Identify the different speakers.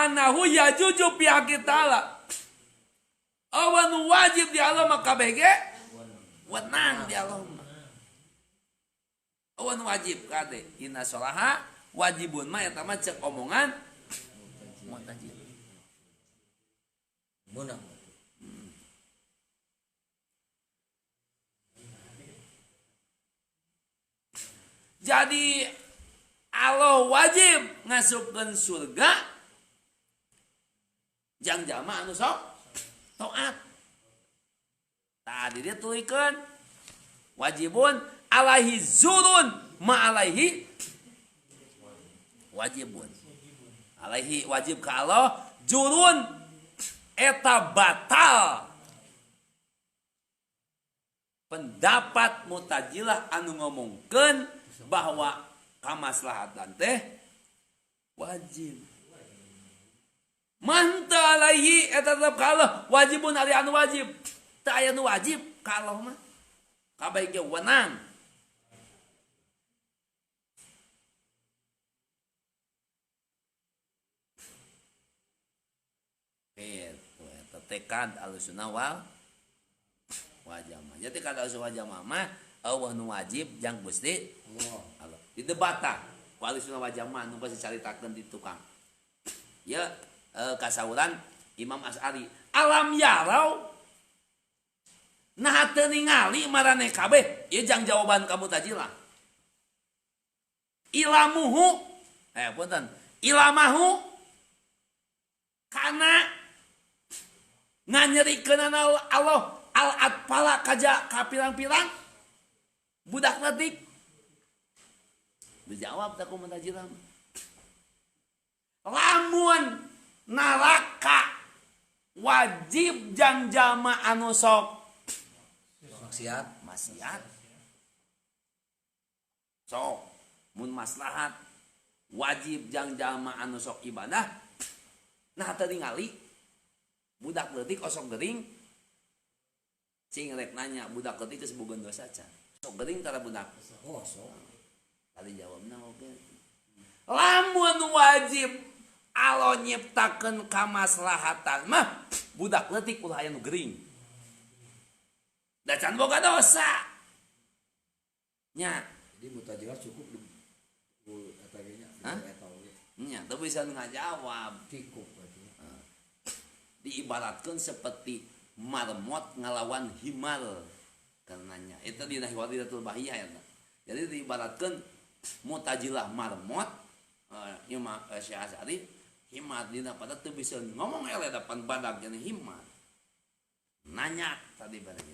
Speaker 1: Anahu yajuju fi haqqi ta'ala. Awan wajib di Allah mah kabeh ge wenang di Allah mah. Awan wajib kade inna sholaha wajibun mah eta mah cek omongan Mu'tazilah.
Speaker 2: Menang.
Speaker 1: Jadi Allah wajib ngasupkeun surga jang jama anu sok taat. Tadi dia tulikeun wajibun alaihi zurun ma alaihi wajibun. Alaihi wajib ka Allah jurun eta batal. Pendapat Mu'tazilah anu ngomongkeun bahwa kamaslahatan teh wajib. Manta alaihi eta tetep ka Allah wajibun ari anu wajib. Teu aya nu wajib ka Allah mah. Kabeh ge wenang. Gitu eta tekad Ahlussunnah wal Jamaah. Jadi tekad Ahlussunnah wal Jamaah mah eueuh nu wajib jang Gusti Allah. Didebatan ku Ahlussunnah wal Jamaah nu geus dicaritakeun di tukang. Ya kasauran Imam Asy'ari alam yarau nah teu ningali maraneh kabeh ieu jang jawaban ka Mu'tazilah. Ilamuhu punten ilamahu kana nganyerikeunana Allah al atfala kaja ka pirang-pirang budak leutik. Dijawab tak ku Mu'tazilah. Lamun neraka wajib jang jama anu sok
Speaker 2: maksiat,
Speaker 1: maksiat. Sok mun maslahat wajib jang jama anu sok ibadah. Nah teu ningali budak leutik osok gering. Cing rek nanya budak leutik geus boga dosa can. Sok gering tara budak.
Speaker 2: Oh, sok.
Speaker 1: Tadi jawabna oge. Lamun wajib Allah nyiptakeun kamaslahatan mah budak leutik ulah aya nu gering. Da can boga dosa. Nya.
Speaker 2: Jadi Mu'tazilah cukup di eta ge nya.
Speaker 1: Hah? Nya, teu bisa ngajawab.
Speaker 2: Cukup berarti.
Speaker 1: Diibaratkeun seperti marmot ngalawan himal karenanya. Itu dina Wadidatul Bahiyah eta. Jadi diibaratkeun Mu'tazilah marmot ieu mah Syekh Asy'ari himar dina pada teu bisa ngomong eleh depan badak jadi himar. Nanya tadi bareng.